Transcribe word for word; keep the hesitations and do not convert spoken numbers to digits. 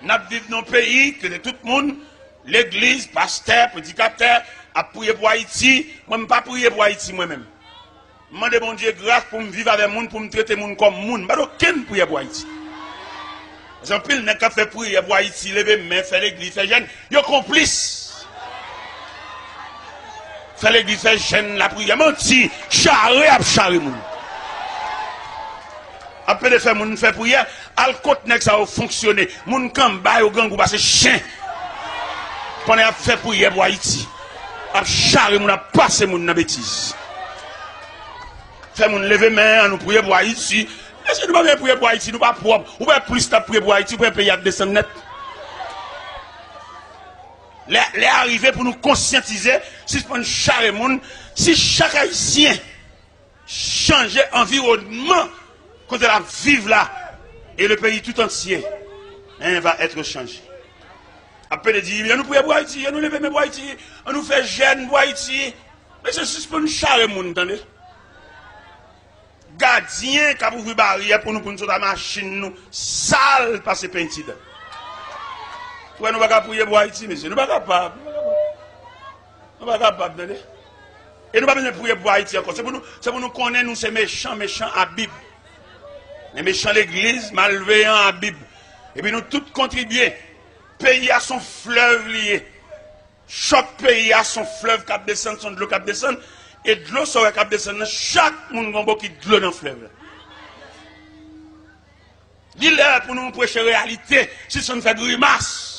N ap viv nan yon peyi kote tout moun, legliz, pastè, predikatè, ap priye pou Ayiti. Mwen, m pa priye pou Ayiti, mwen menm. M mande Bondye gras pou m viv avè moun, pou m trete moun kòm moun. M pa gen okenn priyè pou Ayiti. Paske anpil nèg k ap fè priyè pou Ayiti, leve men, fè legliz, fè jèn, yo konplis. Fè legliz, fè jèn, lapriyè, manti, chare ap chare moun. Ap pede fè moun fè priyè, al kot nèg sa yo fonksyone. Moun k anba yo grangou pase chen. Pandan y ap fè priyè pou Ayiti, ap chare moun, ap pase moun nan betiz. Fè moun leve men, ann nou priye pou Ayiti. Mesye, nou pa bezwen priye pou Ayiti, nou pa pwòp. Ou wè plis n ap priye pou Ayiti, ou wè peyi ap desann nèt. Lè, lè a rive pou nou konsyantize, sispann chare moun. Si chak Ayisyen chanje anviwònman kote l ap viv la, e le peyi tout antye, hein, va être changé. Ap pede di, ann nou priye pou Ayiti, ann nou leve men pou Ayiti, ann nou fè jèn pou Ayiti. Mesye, sispann chare moun, tande. Gadyen k ap ouvri baryè pou nou, pou nou sot ak machin nou sal pase penti dan. Ou wè, nou pa ka priye pou Ayiti, mesye. Nou pa kapab. Nou pa kapab, tande. E nou pa bezwen priye pou Ayiti ankò. Se pou nou, se pou nou konnen nou se mechan, mechan a Bib. Men mechan legliz, malveyan a Bib. Epi nou tout kontribye. Peyi a se yon flèv li ye. Chòk peyi a se yon flèv k ap desann, se yon dlo k ap desann. E dlo sa w wè k ap desann nan, chak moun gen yon bokit dlo nan flèv la. Li lè pou nou preche reyalite, sispann fè grimas.